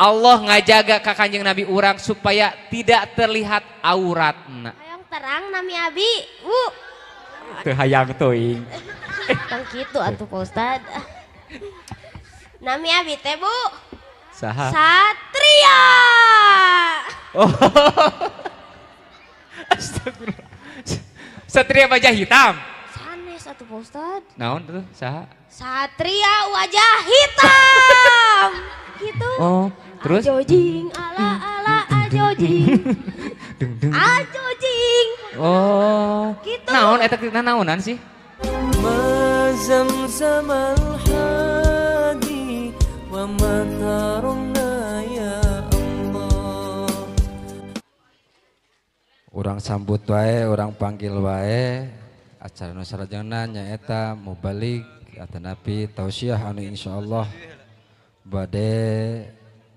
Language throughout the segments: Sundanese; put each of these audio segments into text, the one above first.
Allah ngajaga ka Kanjeng Nabi urang supaya tidak terlihat auratna. Hayang terang nami abi, Bu. Teu hayang teuing. Tong kitu atuh Pak Ustad. Nami abi teh, Bu. Saha? Satria. Oh. Astagfirullah. Satria wajah hitam. Sanes atuh Pak Ustad. Naon tuh saha? Satria wajah hitam. Gitu. Oh, terus? Ajojing ala ala ajojing. Ajojing. Oh. Gitu. Naon eta teh naonan sih? Zamzamal hadi wa ma tarumna ya Allah. Urang sambut wae, urang panggil wae. Acara nu salajengna nyaeta mubalig atanapi tausiah anu insyaallah bade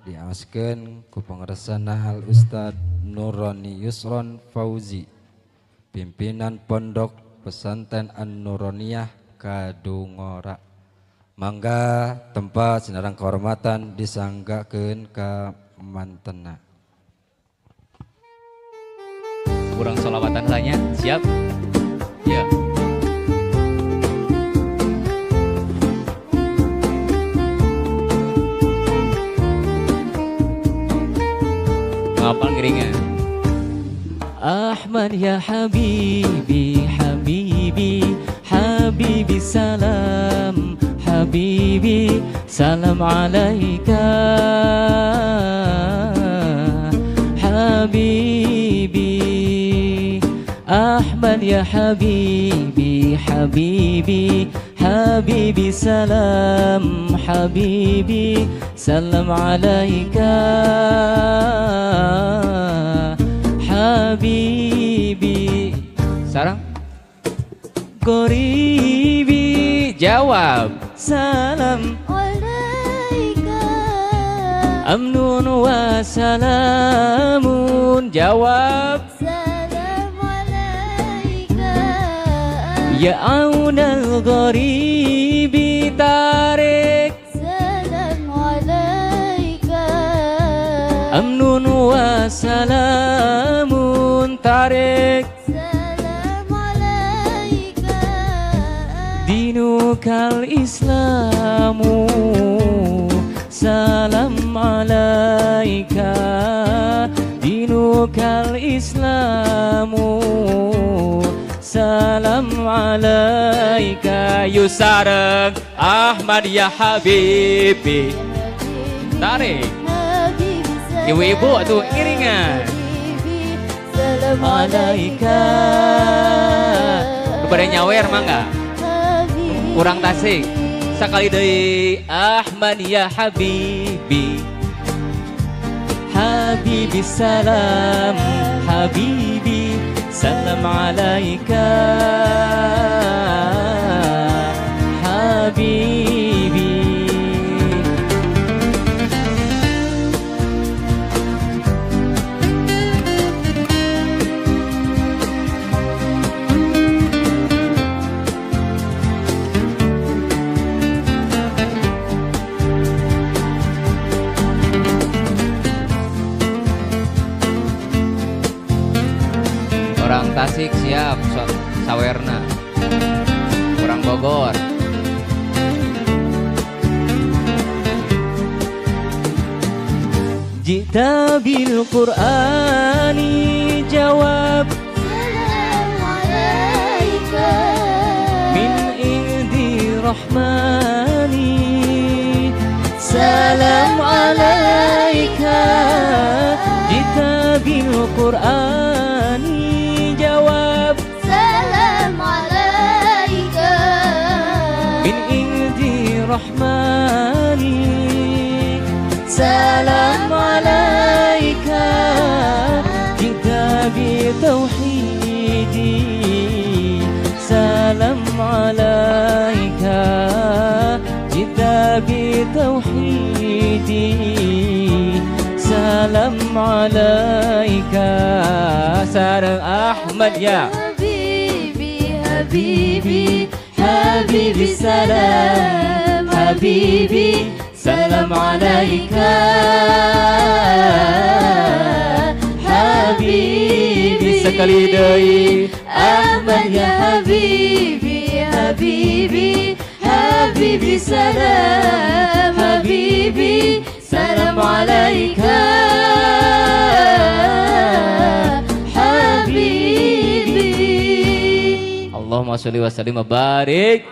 diaoskeun ku pangaresana Al Ustad Nurani Yusron Fauzi, pimpinan Pondok Pesantren An-Nuroniyah Kadungora. Mangga tempat sinarang kehormatan disanggakeun ka mantena. Kurang solawatan tanya, siap? Ya. Ngapal ngiringnya. Ahmad ya habibi, habibi, habibi salam, habibi salam alaika, habibi. Ahmad ya habibi, habibi, habibi salam, habibi salam alaika, habibi. Sarang Qoribi jawab salam alaika, amnun wa salamun jawab salam alaika, ya aunal gharibi tarik salam alaika, amnun wa salamun tarik salam alaika, dinukal islamu salam alaika, dinukal islamu salam alaika. Yusareng Ahmad ya habibi tarik. Ibu-ibu tuh iringan salam alaika. Kepada nyawer mangga kurang Tasik sekali deui. Ahmad ya habibi, habibi salam, habibi salam alaika, habibi. Orang Tasik siap sawerna, orang Bogor. Jita bil Qur'ani jawab salam alaika, min indi rahmani salam alaika. Jita bil Qur'ani jawab salam alaika, min indi rahmani salam alaika. Jita bi tauhidi salam alaika, jita bi tauhidi salam alaika. Sareng Ahmad ya habibi, habibi, habibi salam, habibi salam alaika. Sekali deui Ahmad ya habibi, habibi, habibi salam, habibi salam alaika habibi. Allahumma sholli wa sallim wa barik.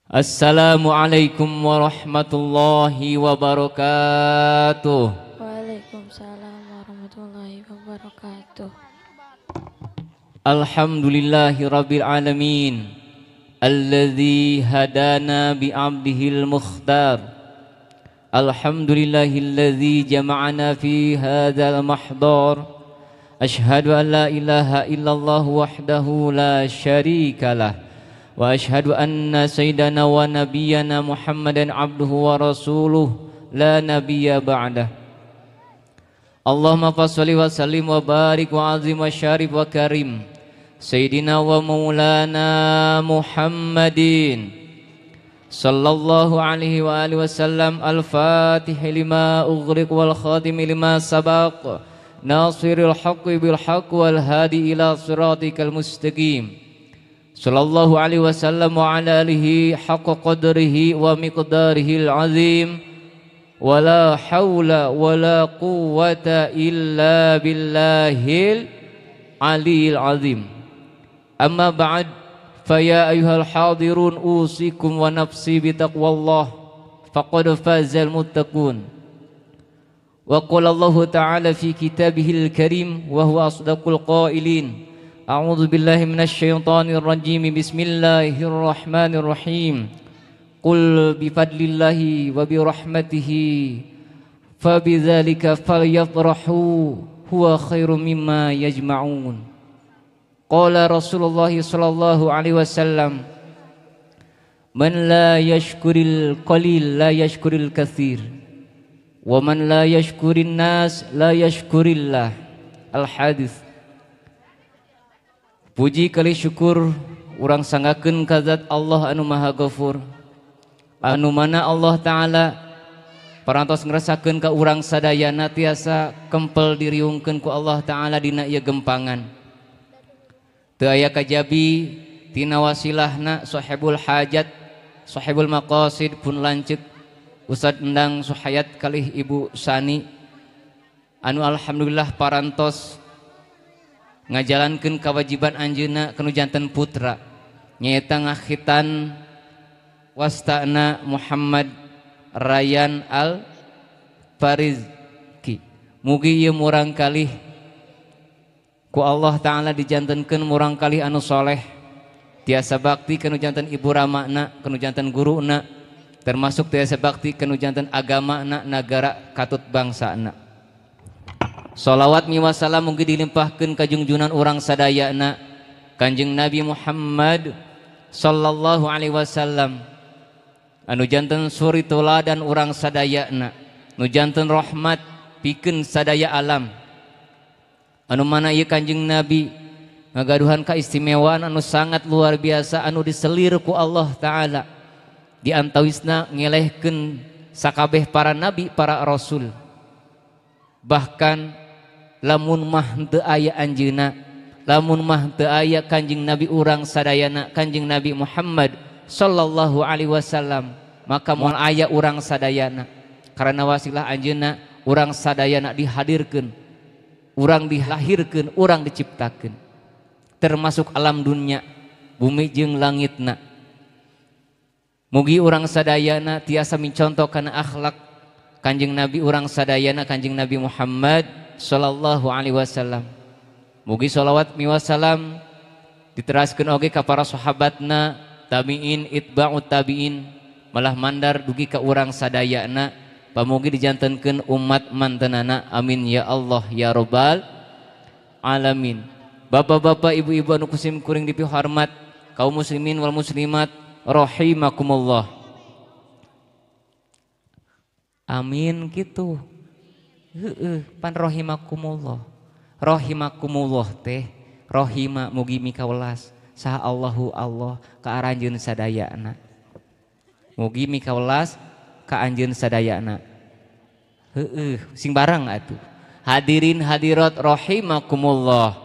Assalamualaikum warahmatullahi wabarakatuh. Waalaikumsalam warahmatullahi wabarakatuh. Alhamdulillahi rabbil alamin, alladzi hadana bi'abdihil mukhtar. Alhamdulillahilladzi jama'ana fi hadzal mahdar. Ashhadu an la ilaha illallah wahdahu la syarikalah. Wa ashhadu anna sayyidana wa nabiyyana Muhammadan abduhu wa rasuluh la nabiyya ba'dah. Allahumma fasholli wa sallim wa barik wa azim wa syarif wa karim sayyidina wa maulana Muhammadin sallallahu alaihi wa alihi wasallam. Al-fatih lima ughliq wal khatim lima sabaq nasiril haqqi bil haqq wal hadi ila siratikal mustaqim. Sallallahu alaihi wasallam wa ala alihi haqqa qadrihi wa miqdarihil azim. Wa la hawla wa la quwwata illa billahil aliyil azim. Amma ba'd, fa ya ayyuhal hadirun usikum wa nafsi bitaqwallah faqad fazal muttaqun. Wa qala Allahu ta'ala fi kitabihil karim wa huwa asdaqul qailin. A'udzu billahi minasyaitonir rajim. Bismillahirrahmanirrahim. Qul bifadlillahi wa birahmatihi fabidzalika falyafrahu huwa khairum mimma yajma'un. Qala Rasulullah sallallahu alaihi wasallam, man la yashkuril qalil la yashkuril katsir wa man la yashkurin nas la yashkurillah. Al hadis. Puji kali syukur urang sanggakeun ka zat Allah anu Maha Ghafur, anu mana Allah Ta'ala parantos ngerasakeun ka urang sadayana tiasa kempel diriungkeun ku Allah Ta'ala dina ieu gempangan. Teu aya kajabi tina wasilahna sahibul hajat sahibul maqasid pun lanceuk Ustad Endang Suhayat kalih Ibu Sani anu alhamdulillah parantos ngajalankeun kewajiban anjeunna kanu janten putra nyaeta ngakhitan wastana Muhammad Rayyan Al Farizki. Mugi ieu murang kalih ku Allah Ta'ala dijantenkeun murang kalih anu soleh, tiasa bakti kanu janten ibu ramana, kanu janten guruna, termasuk tiasa bakti kanu janten agamana, nagara katut bangsana. Salawat miwasalam mugi dilimpahkeun ka junjunan urang sadayana Kanjeng Nabi Muhammad sallallahu alaihi wasallam anu janten suri toladan urang sadayana, nu janten rahmat pikeun sadaya alam, anu mana ieu Kanjeng Nabi ngagaduhan kaistimewaan anu sangat luar biasa anu diselir ku Allah Ta'ala di antawisna ngelehkeun sakabeh para nabi para rasul. Bahkan lamun mah teu aya anjeunna, lamun mah teu aya Kanjeng Nabi urang sadayana Kanjeng Nabi Muhammad sallallahu alaihi wasallam, maka moal aya urang sadayana. Karena wasilah anjeunna urang sadayana dihadirkeun, urang dilahirkeun, urang diciptakeun, termasuk alam dunia, bumi jeung langitna. Mugi urang sadayana tiasa mincontoh kana akhlak Kanjeng Nabi urang sadayana Kanjeng Nabi Muhammad sallallahu alaihi wasallam. Mugi sholawat miwasalam diteraskeun oge ka para sahabatna, tabiin, itba'ut tabiin, malah mandar dugi ka urang sadayana. Pamugi dijantenkeun umat mantenana. Amin ya Allah ya Rabbal alamin. Bapak-bapak, ibu-ibu anu kusim kuring dipihormat, kaum muslimin wal muslimat rahimakumullah. Amin gitu. Heeh, pan rahimakumullah. Rahimakumullah teh rohima mugi mikawelas saha Allahu Allah ka aranjeun sadayana. Mugi mikawelas ka anjeun sadayana. Heeh, sing bareng atuh. Hadirin hadirat rahimakumullah.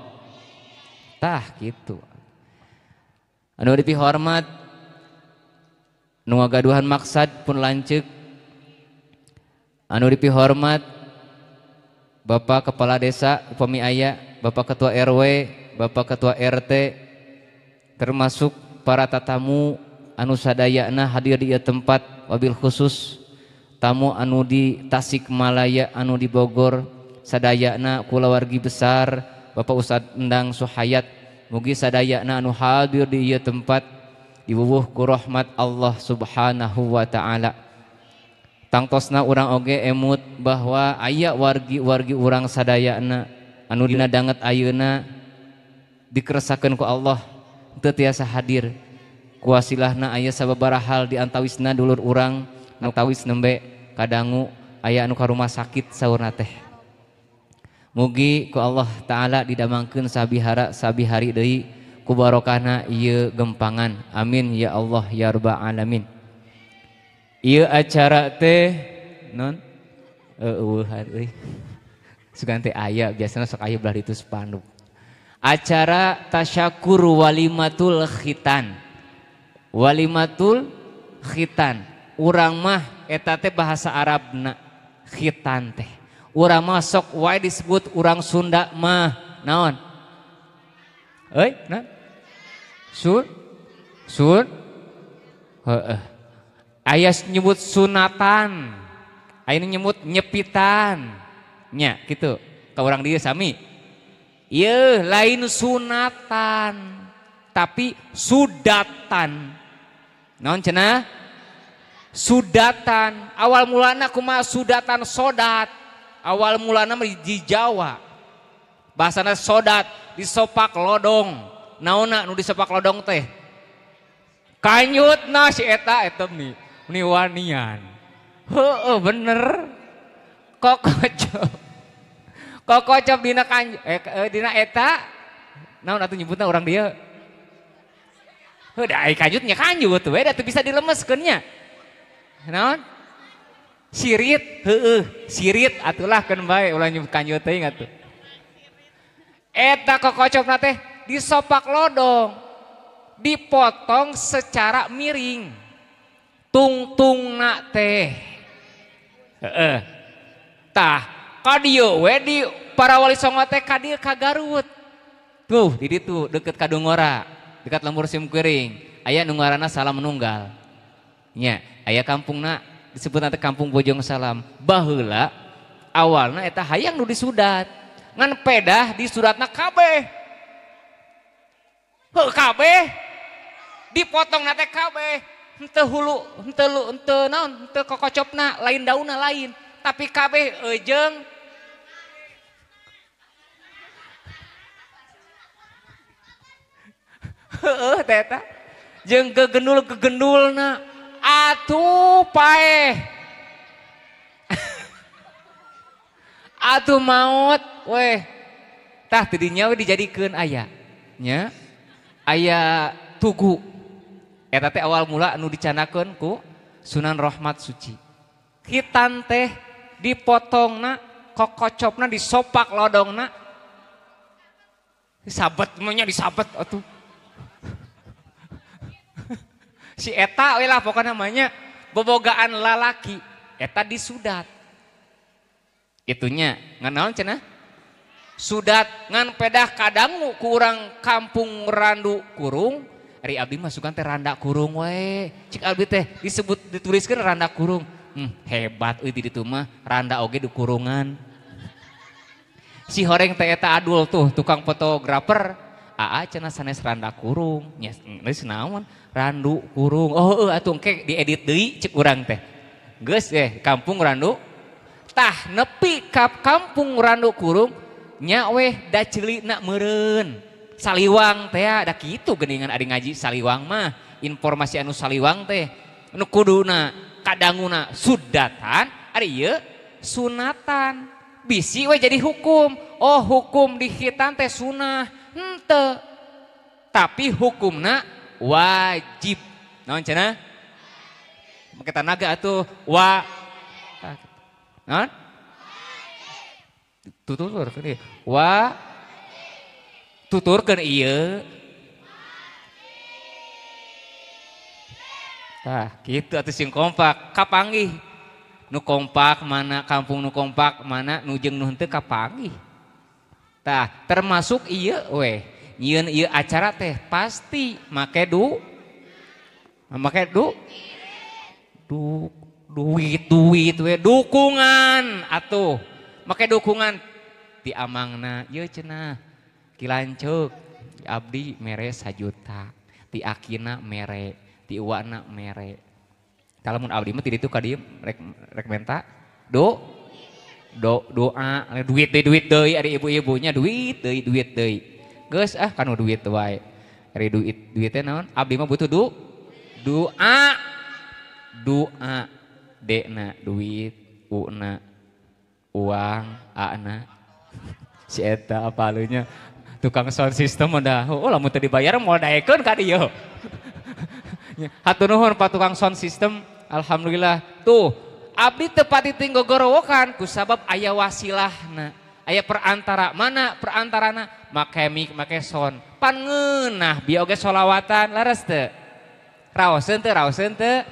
Tah gitu. Anu dipihormat nu ngagaduhan maksad pun lanceuk. Anu dipihormat Bapak Kepala Desa upami aya, Bapak Ketua RW, Bapak Ketua RT, termasuk para tatamu anu sadayana hadir di ieu tempat, wabil khusus tamu anu di Tasikmalaya, anu di Bogor, sadayana kulawargi besar Bapak Ustad Endang Suhayat, mugi sadayana anu hadir di ieu tempat diwuwuh ku rahmat Allah Subhanahu wa taala. Tangtosna urang oge emut bahwa aya wargi-wargi urang sadayana anu dina danget ayeuna dikeresakeun ku Allah teu tiasa hadir. Kuasilahna aya sababaraha hal di antawisna dulur urang nu tawis nembe kadangu aya anu ka rumah sakit saurna teh. Mugi ku Allah taala didamangkeun sabihara sabihari deui ku barokahna ieu gempangan. Amin ya Allah ya rabbal alamin. Ieu acara teh non eueuhan euy. Sugan teh aya biasana sok aya belah ditu spanduk. Acara tasyakur walimatul khitan. Walimatul khitan. Urang mah eta teh bahasa Arabna khitan teh. Urang mah sok wae disebut urang Sunda mah naon? Euy, naon? Sun? Sun? Heeh. Aya nyebut sunatan, aya nyebut nyepitan, nya gitu. Ka urang dieu sami. Ieu lain sunatan, tapi sudatan. Naon cenah? Sudatan. Awal mulana kumaha sudatan sodat. Awal mulana di Jawa. Bahasana sodat, disopak lodong. Naonna nu disopak lodong teh? Kanyutna si eta eta nih. Niwanian. Heeh bener. Kokocop. Kokocop dina dina eta naon atuh nyebutna urang dieu? Heuh da ai kanjut nya kanjut we da teu bisa dilemeskeun nya. Naon? Sirit, heueuh, sirit atulah keun bae ulah nyebut kanjut teuing atuh. Eta kokocopna teh disopak lodong. Dipotong secara miring. Tungtungna teh. Heeh. Tah, ka dieu we di para wali songo teh ka dieu ka Garut. Tuh, di ditu deket ka Dungora, dekat lembur Simkuring. Aya nu ngaranna Salam Menunggal. Nya, aya kampungna disebutna teh Kampung Bojong Salam. Baheula awalna eta hayang nu disudat. Ngan pedah disudatna kabeh. Heuh kabeh. Dipotongna teh kabeh. Henteu hulu, henteu lu, henteu naon, henteu kokocopna, lain daunna lain, tapi kabeh eujeung heueuh teh eta jeung gegendul-gegendulna atuh paeh. Atuh maot weh. Tah ti dinya we dijadikeun aya nya aya tugu. Eta teh awal mula anu dicanakeun ku Sunan Rahmat Suci. Khitan teh dipotongna, kokocopna, disopak lodongna. Disabet mah nya disabet atuh. Si eta we lah pokona mah nya bobogaan lalaki eta disudat. Itunya ngan naon cenah? Sudat ngan pedah kadangu ku urang kampung Randu Kurung. Ari abdi mah sugan teh randa kurung we. Cik abdi teh disebut dituliskeun randa kurung. Hebat euy di ditu mah randa oge dikurungan. Si horeng teh eta adul tuh tukang fotografer. Aa cenah sanes randa kurung. Nya geus naon? Randu kurung. Oh heueuh atuh engke diedit deui cik urang teh. Geus kampung Randu. Tah nepi ka kampung Randu Kurung nya weh da ceulina meureun. Saliwang teh da kitu geuningan ari ngaji saliwang mah informasi anu saliwang teh anu kuduna kadanguna sudatan ari ieu sunatan bisi we jadi hukum. Oh hukum di khitan teh sunah henteu tapi hukumna wajib. Naon cenah? Make tanaga atuh wa naon? Tuturkeun ieu. Wa tuturkeun ieu. Tah, kitu atuh sing kompak, kapanggih. Nu kompak mana kampung nu kompak mana nu jeung nu henteu kapanggih. Tah, termasuk ieu weh. Nyieun ieu acara teh pasti make du make du du duit duit we dukungan atuh. Make dukungan ti amangna ieu cenah ki lanceuk abdi mere 1 juta, ti akina mere, ti uwana mere. Kalau mun abdi mah ti ditu ka dieu rek rek menta do do doa duit deui duit deui ari ibu-ibunya duit deui duit deui. Geus ah kanu duit wae. Ari duit duitnya naon? Abdi mah butuh du doa doa D-na duit, U-na uang, A-na si eta apalunya tukang sound system udah oh lamun teu dibayar moal daekeun ka dieu. Hatur nuhun Pak tukang sound system, alhamdulillah. Tuh, abdi teu pati gogorowokan kusabab aya wasilahna, aya perantara, mana perantarana? Make mic, make sound. Pan ngeunah bieu oge solawatan leres teu? Raoseun teu? Raoseun teu?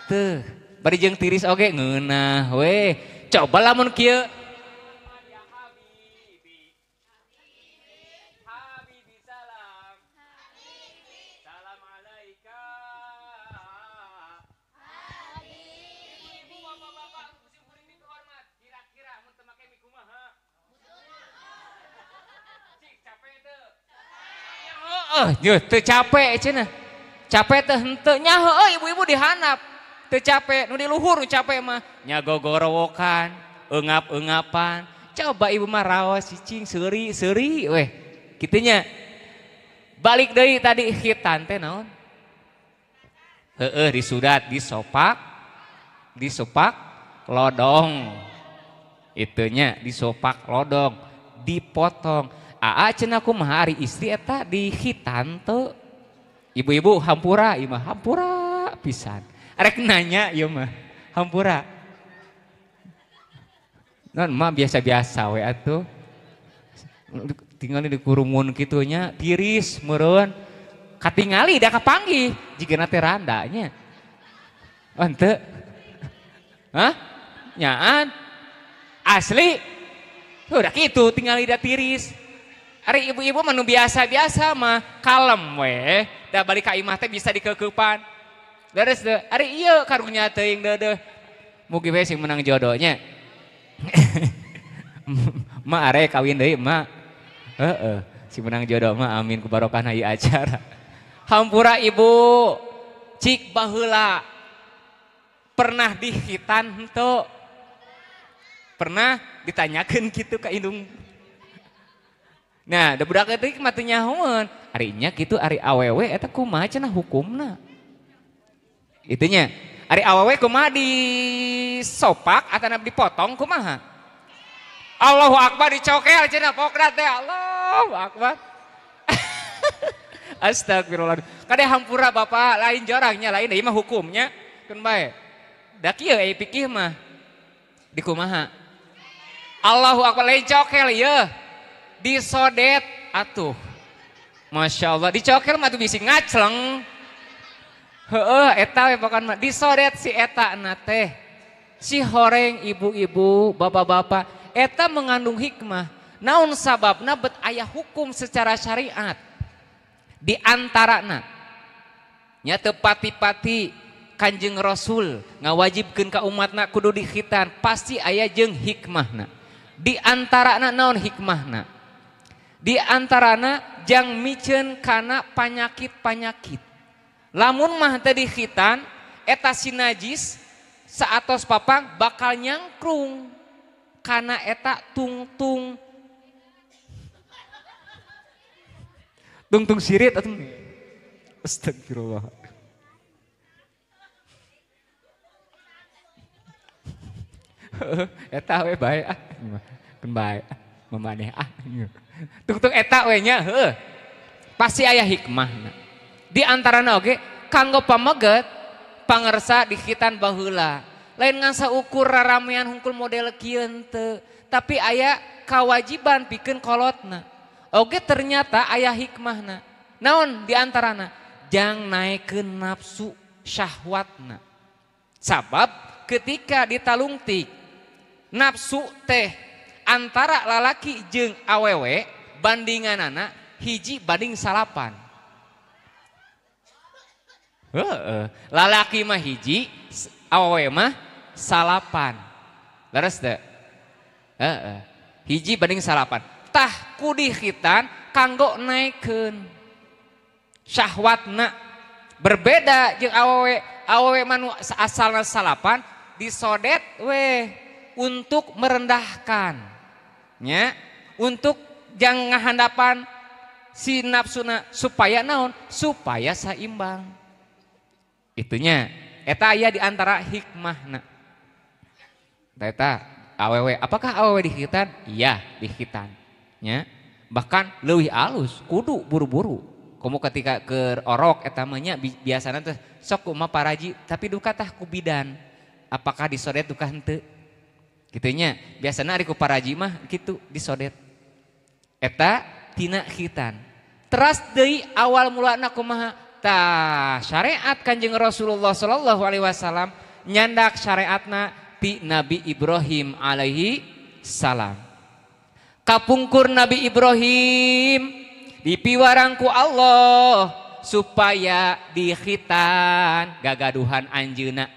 Teu. Bari jeung tiris oge ngeunah we. Coba lamun kieu Habibi salam. Salam alaika. Ibu bapak-bapak sim kuring dihormat. Kira-kira mun teu make mic kumaha? Cik capek teu? Heeh, yeuh teu capek cenah. Capek teh henteu nya heueuh ibu-ibu dihandap. Teu capek, nu di luhur nu capek mah nya gogorowokan, eungap-eungapan. Coba ibu mah raos cicing seuri seuri weh. Kitunya. Balik deui tadi khitan teh naon? Heeh disudat, disopak, disopak lodong. Itunya disopak lodong, dipotong. Aa cenah kumaha ari istri eta di khitan teu? Ibu-ibu hampura, ieu mah hampura pisan. Arek nanya ieu mah hampura. Non mah biasa-biasa we atuh. Tinggal di kurumun kitu nya tiris meureun. Katingali da kapanggih jigana teh randa nya. Oh henteu. Hah? Nyaan. Asli. Udah kitu tinggali da tiris. Ari ibu-ibu mah nu biasa-biasa mah kalem we. Da balik ka imah teh bisa dikeukepan. Leres teu? Ari ieu karunya teuing deudeuh. Mugi we sing menang jodohnya. Ma are kawin deui ma. Heeh, sing menang jodoh mah amin ku barokahna ieu acara. Hampura ibu, cik baheula pernah dikhitan henteu? Pernah ditanyakeun kitu ka indung. Nah, da budak leutik mah teu nyahoeun. Ari nya kitu ari awewe eta kumaha cenah hukumna? Itunya. Ari awewe kumaha disopak atana dipotong kumaha? Allahu Akbar dicokel cenah pokna teh Allahu Akbar. Astagfirullah. Kade hampura bapak lain jorangnya lain deui mah hukumnya keun bae. Da kieu euy pikir mah di kumaha? Allahu Akbar lain cokel ieu. Disodet atuh. Masya Allah dicokel mah tuh bisi ngacleng. Heeh eta we pokona mah disodet si eta na teh. Si horeng ibu-ibu, bapak-bapak eta mengandung hikmah. Naon sababna bet aya hukum secara syariat. Di antarana nya teu pati-pati Kanjeng Rasul ngawajibkeun ka umatna kudu dikhitan, pasti aya jeung hikmahna. Di antarana naon hikmahna? Di antarana jang miceun kana panyakit-panyakit. Lamun mah teu dikhitan eta si najis saatos papang bakal nyangkrung kana eta tungtung tungtung sirit atuh. Astagfirullah. Eta we bae ah. Keun bae ah, mamaneh ah. Tungtung eta we nya heueuh. Pasti aya hikmahna. Di antarana oge kanggo pameget pangersa dikhitan baheula. Lain ngan saukur raramean hungkul model kieu henteu, Tapi aya kawajiban pikeun kolotna. Oke ternyata aya hikmahna. Naon diantarana? Jang naekeun nafsu syahwatna. Sabab ketika ditalungtik nafsu teh antara lalaki jeung awewe bandinganana 1:9. Lalaki mah 1, awewe mah 9. Leres teu? Heeh. 1:9. Tah ku dikhitan kanggo naekeun syahwatna. Berbeda jeung awewe, awewe mah nu asalna 9 disodet weh untuk merendahkan. Nya, untuk jang ngahandapan si nafsuna supaya naon? Supaya saimbang. Itunya eta aya di antara hikmahna. Eta awewe, apakah awewe dikhitan? Iya, dikhitan. Nya, bahkan leuwih alus, kudu buru-buru. Komo ketika keur orok eta mah nya biasana teh sok kumaha paraji, tapi duka tah ku bidan. Apakah disodet duka henteu? Kitu nya, biasana ari ku paraji mah kitu disodet. Eta tina khitan. Teras deui awal mulana kumaha? Tah syariat Kanjeng Rasulullah sallallahu alaihi wasallam nyandak syariatna ti Nabi Ibrahim alaihi salam. Kapungkur Nabi Ibrahim dipiwarang ku Allah supaya dikhitan gagaduhan anjeunna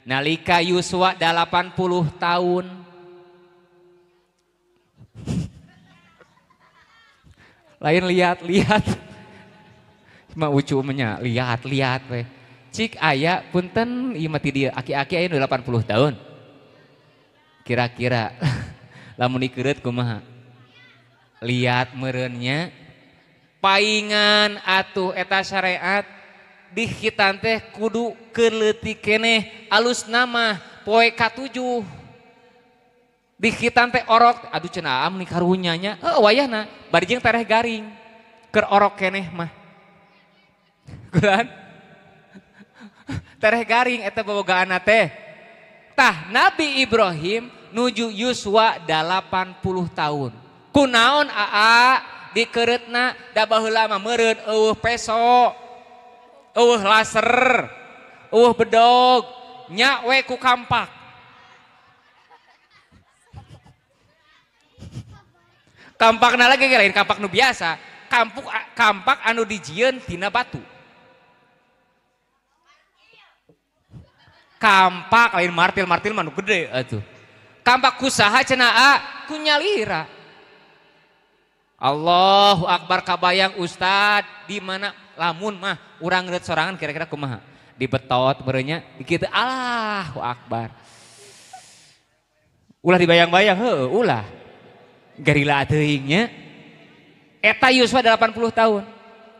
nalika yuswa 80 tahun. Lain lihat-lihat. Cuma ucu menya lihat-lihat we. Cik aya punten ieu mah ti dieu aki-aki aya 80 tahun. Kira-kira lamun dikeureut kumaha? Lihat meureunnya paingan atuh eta syariat dikhitan teh kudu keur leutik keneh alus nama poe ka-7. Dikhitan teh orok aduh cenah am ni karunya nya heuh wayahna bari jeung tereh garing keur orok keneh mah. Kuran tereh garing eta bobogaanna teh. Tah Nabi Ibrahim nuju yuswa 80 tahun. Kunaon aa dikeretna da baheula mah meureun eueuh peso, eueuh laser, eueuh bedog, nya we ku kampak. Kampakna lagi lain kampak nu biasa, kampak anu dijieun tina batu. Kampak lain martil, martil mah nu gede atuh. Kampak kusaha cenah a ku nyalira. Allahu akbar kabayang ustad di mana lamun mah urang ngeureut sorangan kira-kira kumaha? Dibetot meureunnya kitu Allahu akbar. Ulah dibayang-bayang heueuh ulah. Gerila teuing nya. Eta yuswa 80 tahun.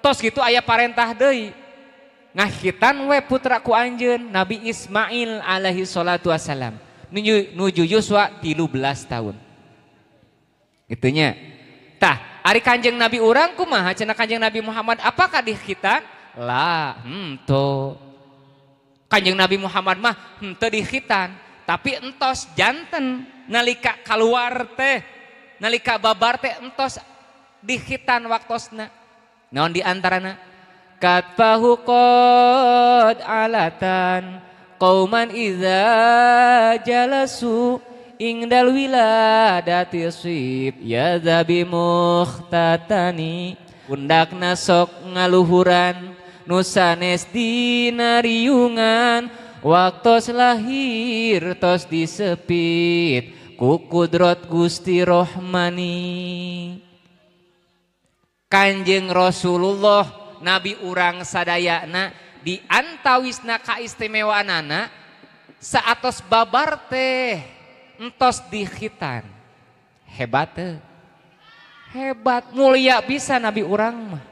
Tos kitu aya parentah deui. Ngakhitan we putra ku anjeun Nabi Ismail alaihi salatu wassalam. Nuju yuswa 13 tahun. Gitunya. Tah, ari Kanjeng Nabi urang kumaha cenah Kanjeng Nabi Muhammad apakah dikhitan? Lah, henteu. Kanjeng Nabi Muhammad mah henteu dikhitan, tapi entos janten nalika kaluar teh, nalika babar teh entos dikhitan waktosna. Naon di antarana? Katfahu qad alatan qauman idza jalasu ingdal wiladati sib ya zabi mukhtatani. Pundakna sok ngaluhuran nusanes dina riungan waktos lahir tos disepit ku kudrot Gusti Rohmani. Kanjeng Rasulullah Nabi urang sadayana di antawisna kaistimewaanana saatos babar teh entos dikhitan. Hebat teh. Hebat, mulia bisa Nabi urang mah.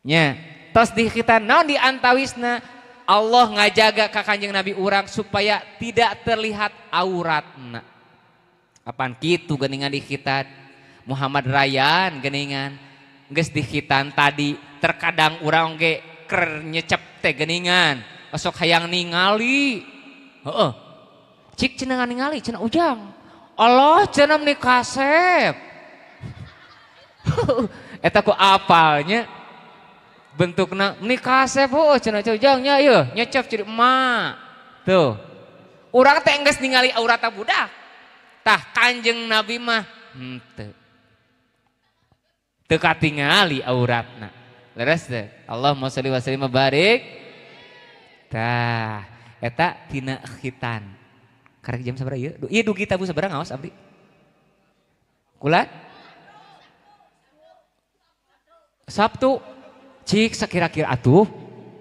Nya, tos dikhitan naon di antawisna Allah ngajaga ka Kanjeng Nabi urang supaya tidak terlihat auratna. Apaan kitu geuningan dikhitan? Muhammad Ryan geuningan geus dikhitan tadi terkadang urang ge keur nyecep teh geuningan osok hayang ningali. Heeh. Cik cenah ningali cenah ujang. Allah cenah meni kasep. Eta ku apalnya bentukna meni kasep heuh cenah ujang nya ieu nyecep jadi emak. Tuh. Urang teh geus ningali aurata budak. Tah Kanjeng Nabi mah henteu. Teu katingali auratna. Leres teh. Allahumma sholli wa sallim wa barik. Tah eta tina khitan. Karek jam sabaraha ieu? Ieu dugi tabu sabaraha ngaos abdi? Kula? Sabtu. Cik sakira-kira atuh.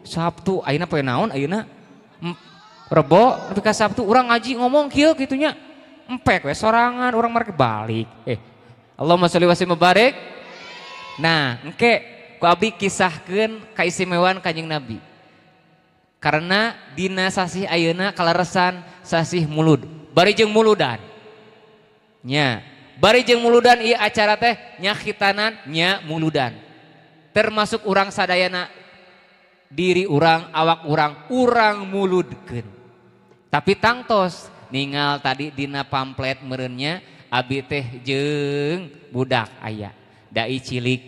Sabtu ayeuna poe naon ayeuna? Rebo nepi ka Sabtu urang ngaji ngomong kieu kitu nya. Empek we sorangan urang marek balik. Allahumma sholli wa sallim wa barik. Nah, engke ku abdi kisahkeun kaistimewaan Kanjeng Nabi. Karena dina sasih ayeuna kaleresan sasih mulud. Bari jeung muludan. Nya, bari jeung muludan ieu acara teh nya khitanan nya muludan. Termasuk urang sadayana diri urang, awak urang, urang muludkeun. Tapi tangtos ningal tadi dina pamflet meureunnya abi teh jeung budak aya dai cilik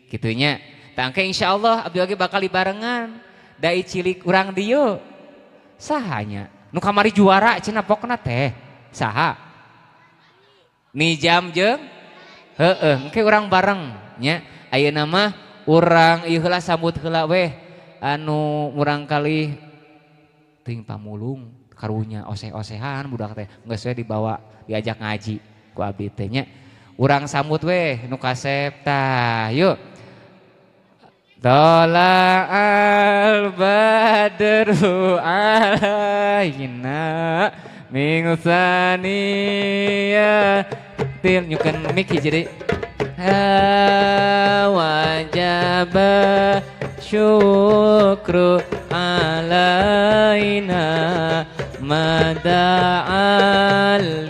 kitunya. Tangke insyaallah abdi oge bakal dibarengan dai cilik urang dieu. Sahanya nu kamari juara cenah pokna teh saha? Nijam jeung heueuh engke urang bareng nya. Ayeuna mah urang ieu heula sambut heula weh anu murang kali ting pamulung karunya oseh-osehan budak teh geus we dibawa diajak ngaji ku abdi teh nya. Urang sambut weh nu kasep tah yuk. Tola'al badru alaina min saniyatil nyukeun mic jadi wajaba syukru alaina mada'a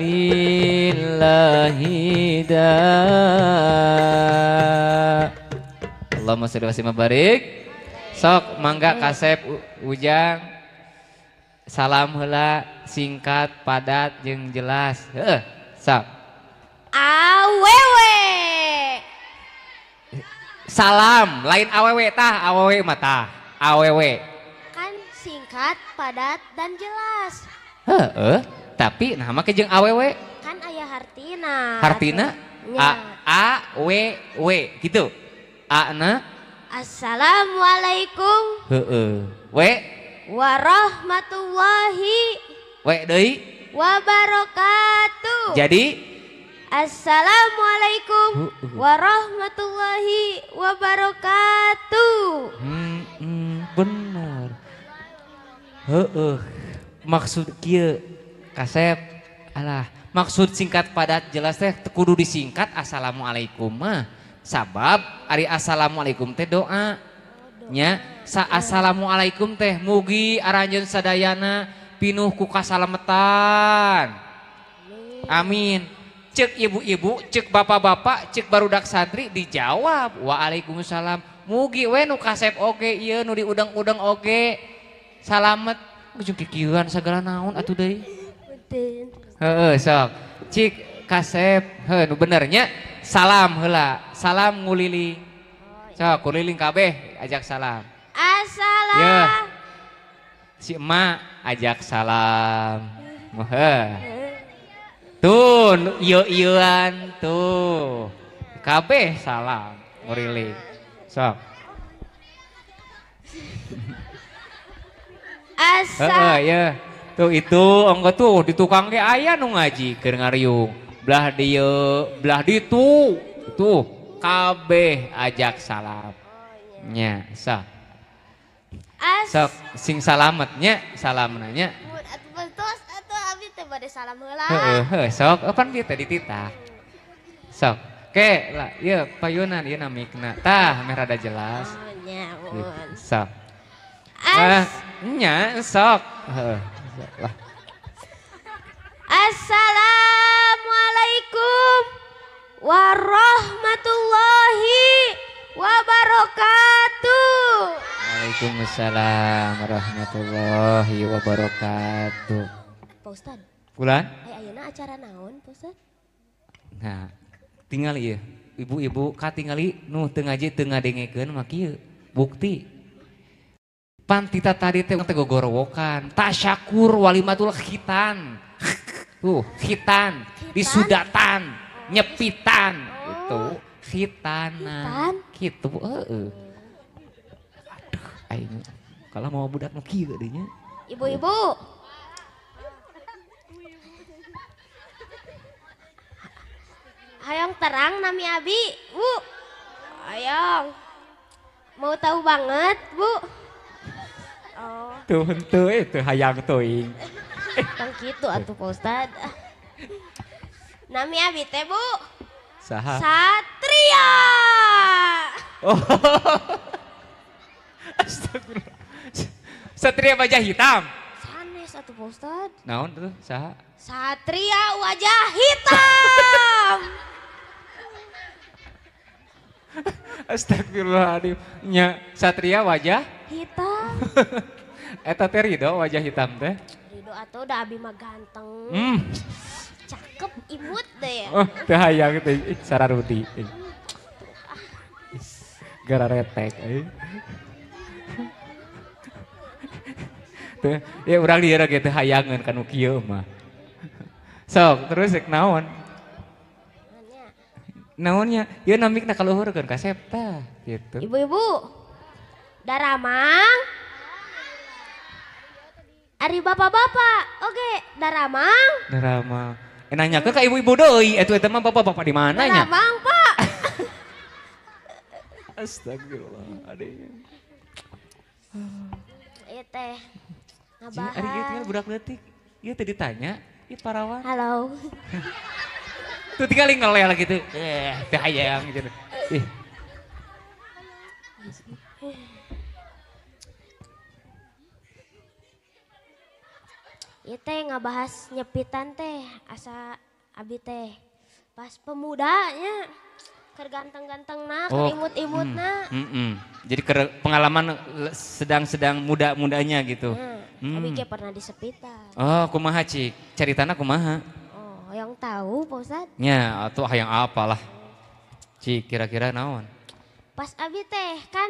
lillahi da. Allahumma sholli wa sallim wa barik. Sok mangga kasep ujang salam heula singkat padat jeung jelas. Heuh, sok. Awewe. Salam lain awewe tah, awewe mah tah, awewe. Kan singkat, padat dan jelas. Heeh, tapi nah make jeung awewe. Kan aya hartina. Hartina A A W W gitu. A na Assalamualaikum. Heeh. W warahmatullahi W deui wabarakatuh. Jadi Assalamualaikum warahmatullahi wabarakatuh. Bener. Heeh. Maksud kieu kasep alah, maksud singkat padat jelas teh kudu disingkat assalamualaikum mah. Sabab ari assalamualaikum teh doa nya. Sa assalamualaikum teh mugi aranjeun sadayana pinuh ku kasalametan. Amin. Cek ibu-ibu, cek bapak-bapak, cek barudak santri dijawab waalaikumsalam. Mugi we nu kasep oge ieu nu diudang-udang oge salamet. Ujung kikieuan sagala naon atuh deui. Heeh sok. Cik kasep heuh nu bener nya. Salam heula, salam nguliling. Sok kuliling kabeh ajak salam. Assalam. Ya. Si emak ajak salam. Heuh. Tuh ieu-ieuan tuh. Kabeh salam nguriling. Sok. Asal. Heeh ya. Tuh itu ongko tuh di tukang ge aya nu ngaji keur ngariung. Belah dieu, belah ditu. Tuh kabeh ajak salam. Nya, sok. Sok sing salamet nya, salamna nya. Tos atuh abdi teh bade salam heula. Heeh, sok eupan bieu teh dititah. Sok. Ke lah ieu payunan ieu namikna. Tah meh rada jelas. Oh nya, mun. Sok. Ah, nya sok. Heeh, lah. Assalamualaikum warahmatullahi wabarakatuh. Waalaikumsalam warahmatullahi wabarakatuh. Pak Ustad. Bulan? Ayeuna acara naon, Pak Ustad? Nah, tinggal ieu. Ibu-ibu katingali nu teu ngaji teu ngadengekeun mah kieu. Bukti. Pan tita tadi teh gogorowokan, tasyakur walimatul khitan. Tuh, khitan, disudatan, nyepitan gitu. Khitanan. Kitu heeh. Aduh, aing kalau mau budak nu kieu deui nya. Ibu-ibu. Hayang terang nami abi, Bu. Hayang. Mau tahu banget, Bu. Oh. Tuh henteu itu hayang teuing. Tong kitu atuh Pak Ustad. Nami abi teh, Bu. Saha? Satria. Oh. Astagfirullah. Satria wajah hitam. Sanes atuh Pak Ustad. Naon tuh saha? Satria wajah hitam. Astagfirullahaladzim. Nya Satria wajah hitam. Eta teh Ridho wajah hitam teh. Ridho atuh udah abi mah ganteng. Cakep imut deh. Oh, teh hayang teh sararudi. Gara retek euy. Teh ya urang dieu ge teh hayangeun ka nu kieu mah. Sok terus rek naon? Naonnya? Ieu namikna kaluhurkeun ka Septa gitu. Ibu-ibu. Daramang. Ari bapak-bapak, oke, daramang. Daramang. Nanyakeun ka ibu-ibu deui, atuh eta mah bapak-bapak di mana nya? Daramang, Pak. Astagfirullah, aduh. Ieu teh ngabahas. Ari ieu tinggal budak leutik. Ieu teh ditanya, ieu parawan. Halo. Tuh tinggal ngelel gitu. Teh hayang gitu. Ih. Ieu teh ngabahas nyepitan teh asa abi teh pas pemudanya keur ganteng-gantengna, keur imut-imutna. Jadi pengalaman sedang-sedang muda-mudanya gitu. Abi ge pernah disepitan. Oh, kumaha cik? Caritana kumaha? Oh, yang tahu Pak Ustad. Nya, atuh hayang apalah. Cik, kira-kira naon? Pas abi teh kan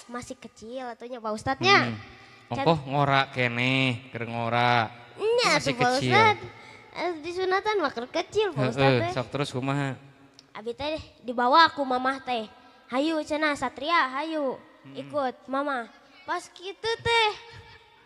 masih kecil atunya Pak Ustadnya. Ongkoh ngora keneh, keur ngora. Nya masih atuh Pak kecil. Ustad. Disunatan mah keur kecil Pak Ustad teh. Sok terus kumaha? Abi teh dibawa ku mamah teh. Hayu cenah Satria, hayu ikut mama. Pas kitu teh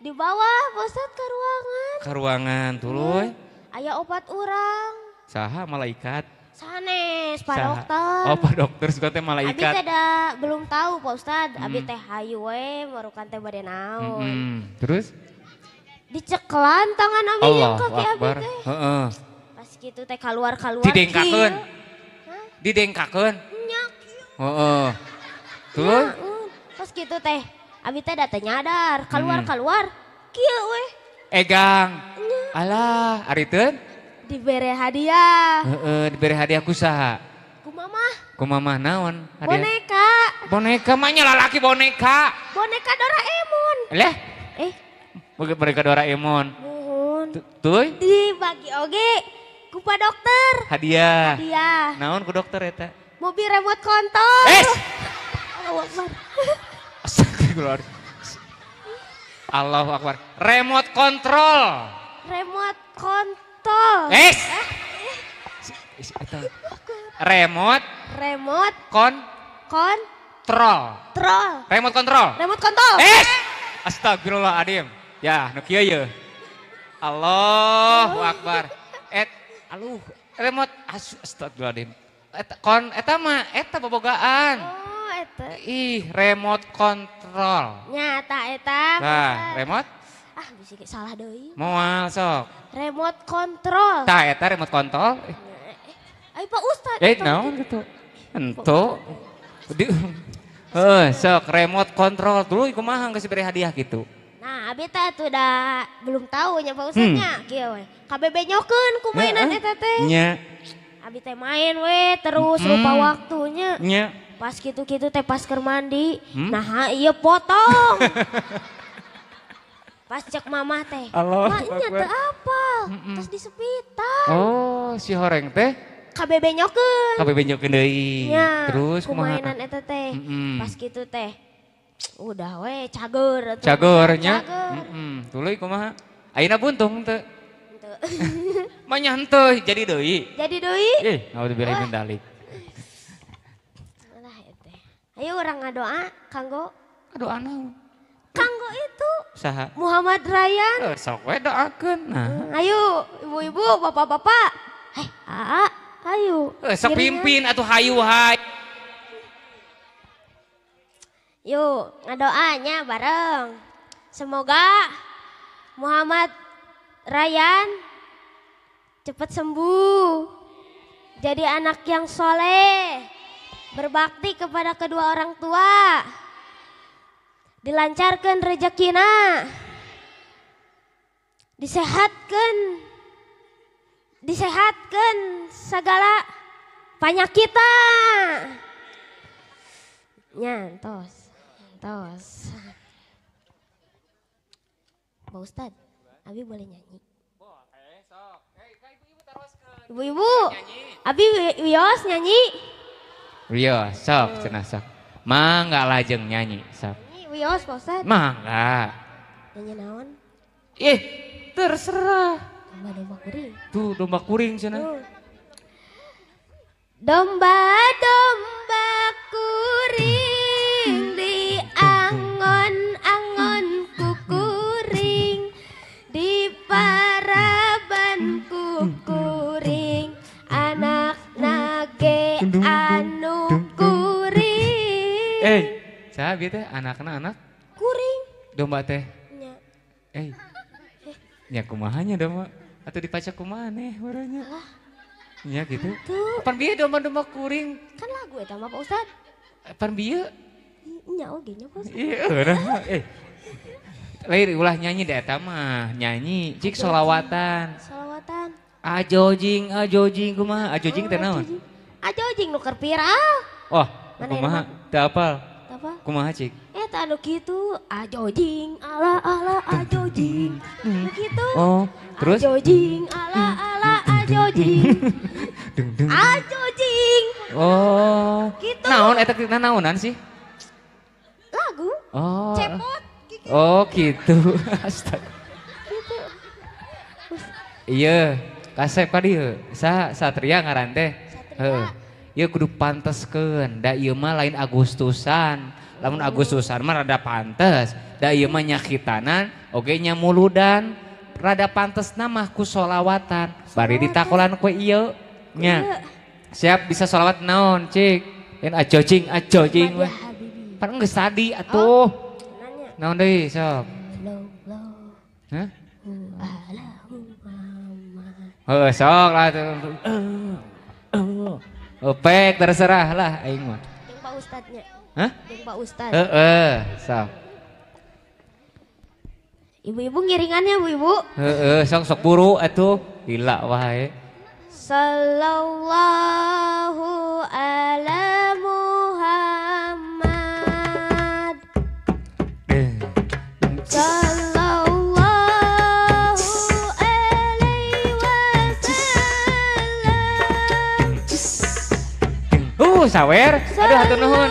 dibawa Pak Ustad ke ruangan. Ke ruangan tuluy. Aya opat urang. Saha malaikat? Sanes, Pak Dokter. Oh, Pak Dokter suka teh malaikat. Abi teh da belum tahu Pak Ustad. Abi teh hayu we marukan teh bade naon. Terus? Dicekelan tangan abi jeung kaki abi teh. Heeh. Pas kitu teh kaluar-kaluar. Didengkakeun. Didengkakeun. Nya kieu. Heeh. Terus? Pas kitu teh abi teh da teu nyadar, kaluar-kaluar kieu we. Egang. Alah, ari teu? Dibere hadiah. Heeh, dibere hadiah ku saha? Ku mamah. Ku mamah naon? Hadiah? Boneka. Boneka mah nya lalaki boneka. Boneka Doraemon. Leh? Boneka Doraemon. Muhun. Tuy? Dibagi oge ku Pak Dokter. Hadiah. Hadiah. Naon ku dokter eta? Mobil remote kontrol. Eh. Allahu Akbar. Astagfirullah. Allahu Akbar. Remote kontrol. Remote kontrol. Es. Remote. Remote. Kontrol. Troll. Remote kontrol. Remote kontrol. Es. Astagfirullahaladzim. Ya, nu kieu ye. Allahu Akbar. Aluh, remote astagfirullahaladzim. Eta kon eta mah eta bobogaan. Oh, eta. Ih, remote kontrol. Nyata eta. Nah, remote? Ah, bisa salah deui. Moal sok. Remote kontrol. Tah eta remote kontrol. Ayo Pak Ustad. Naon gitu. Ento. Sok remote kontrol dulu kumaha geus diberi hadiah gitu. Nah, abi teh atuh da belum tahu nya Pak Ustadnya kieu we. KBB nyokeun ku mainan eta teh. Nya. Abi teh main we terus lupa waktunya. Nya. Pas kitu-kitu teh pas keur mandi, nah ieu potong. Pas cek mamah teh, Allah mak nya teu apal. Terus disepitan. Oh, si horeng teh KBB nyokeun. KBB nyokeun deui. Terus kumaha? Kumainan eta teh. Pas kitu teh. Udah we cager atuh. Cagernya. Tuluy kumaha? Ayeuna buntung teu? Henteu. Manya henteu jadi deui. Jadi deui. Ih, naudzubillahi min dzalik. Lah teh. Ayo urang ngadoa kanggo. Doa naon? Kanggo itu. Saha? Muhammad Ryan. Sok we doakeun. Nah. Ayo ibu-ibu, bapak-bapak. Heh, aa, ayo. Sok pimpin atuh hayu hay. Yuk, ngadoanya bareng. Semoga Muhammad Ryan cepat sembuh. Jadi anak yang soleh, berbakti kepada kedua orang tua. Dilancarkan rezekina. Disehatkan. Disehatkan segala panyakita. Nya, tos. Tos. Pak Ustad, Abi boleh nyanyi? Boleh, sok. Ibu-ibu taroskeun. Ibu-ibu, Abi wios nyanyi? Wios, sok cenah sok. Mangga lajeng nyanyi, sok. Nyanyi wios, Pak Ustad. Mangga. Nyanyi naon? Ih, terserah. Domba-domba kuring. Tuh, domba kuring cenah. Domba-domba kuring di angon-angon kukuring, di paraban kukuring, anak nage anu kuring. Saha bieu teh anakna anak kuring. Domba teh. Nya. Nya kumaha nya domba? Atuh dipacak kumaha neh urangnya? Nya gitu. Tuh. Pan bieu domba-domba kuring. Kan lagu eta mah Pak Ustad. Pan bieu? Nya oge nya Pak Ustad. Iya urang. Lain ulah nyanyi da eta mah, nyanyi cik solawatan. Solawatan. Ajojing, ajojing kumaha? Ajojing teh naon? Ajojing nu keur viral. Oh, kumaha? Teu apal. Apa? Kumaha cik? Eta anu kitu, ajojing ala ala ajojing. Nu kitu. Oh, terus? Ajojing ala ala ajojing. Ajojing. Oh. Gitu. Naon eta naonan sih? Lagu. Oh. Cepot. Oh, gitu. Astaga. Gitu. Iya, kasep ka dieu. Sa Satria ngaran teh. Heeh. Ieu kudu panteskeun, da ieu mah lain Agustusan. Lamun Agustusan mah rada pantes, da ieu mah nyakitanan oge nya muludan. Rada pantesna mah ku solawatan. Bari ditakolan ku ieu nya. Siap bisa solawat naon, cik? Lain ajojing, ajojing we. Pan geus tadi atuh. Naon deui sok? Hah? Heuh sok lah tuh. Opek terserah lah aing mah. Jeung Pak Ustadnya. Hah? Jeung Pak Ustad. Heeh, sok. Ibu-ibu ngiringannya ibu-ibu. Heeh, sok sok buru atuh. Gila wae. Sallallahu ala Muhammad. Sallallahu alaihi wasallam. Sawer. Aduh hatur nuhun.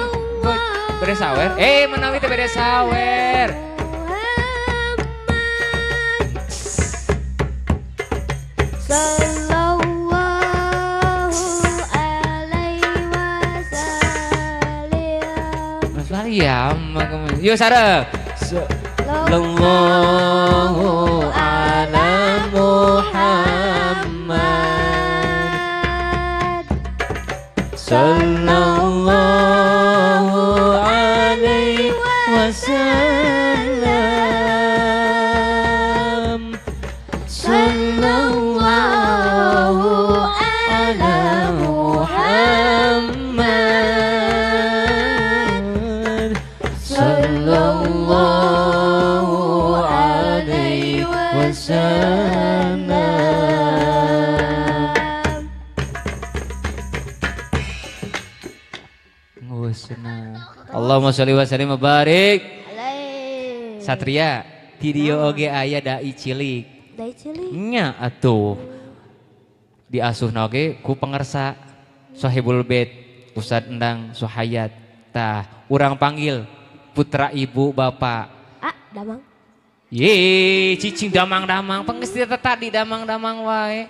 Bade sawer. Menawi teh bade sawer. Sallallahu alaihi wasallam. Ya, yuk sareng. Sallallahu ala Muhammad. Sallallahu alaihi wasallam. Sallallahu ala Muhammad. Sallallahu alaihi wasallam. Allahumma sholli wa sallim wa barik. Satria, video oge aya dai cilik. Dari cilik. Nya atuh. Diasuhna oge ku pangersa Sohibul Bait Ustad Endang Suhayat. Tah, urang panggil putra ibu bapak. Ah, Damang. Ye, cicing damang-damang, penggeus tadi damang-damang wae.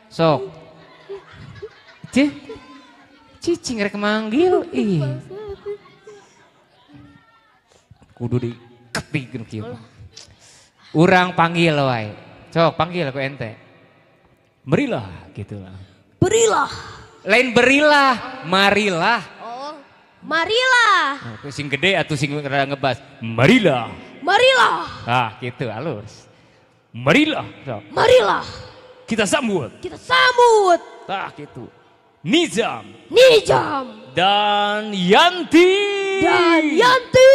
Sok. Cih. Cicing rek manggil ih. Kudu diketikeun kieu. Urang panggil wae. Sok panggil ku ente. Berilah gitu lah. Berilah. Lain berilah, marilah. Oh, marilah. Nah, sing gede atau sing ngebas. Marilah. Marilah. Ah, gitu alus. Marilah. So. Marilah. Kita sambut. Kita sambut. Tah gitu. Nizam. Nizam. Dan Yanti. Dan Yanti.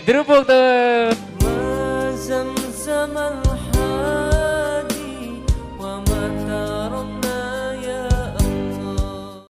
Derupuk tuh. Zamzam.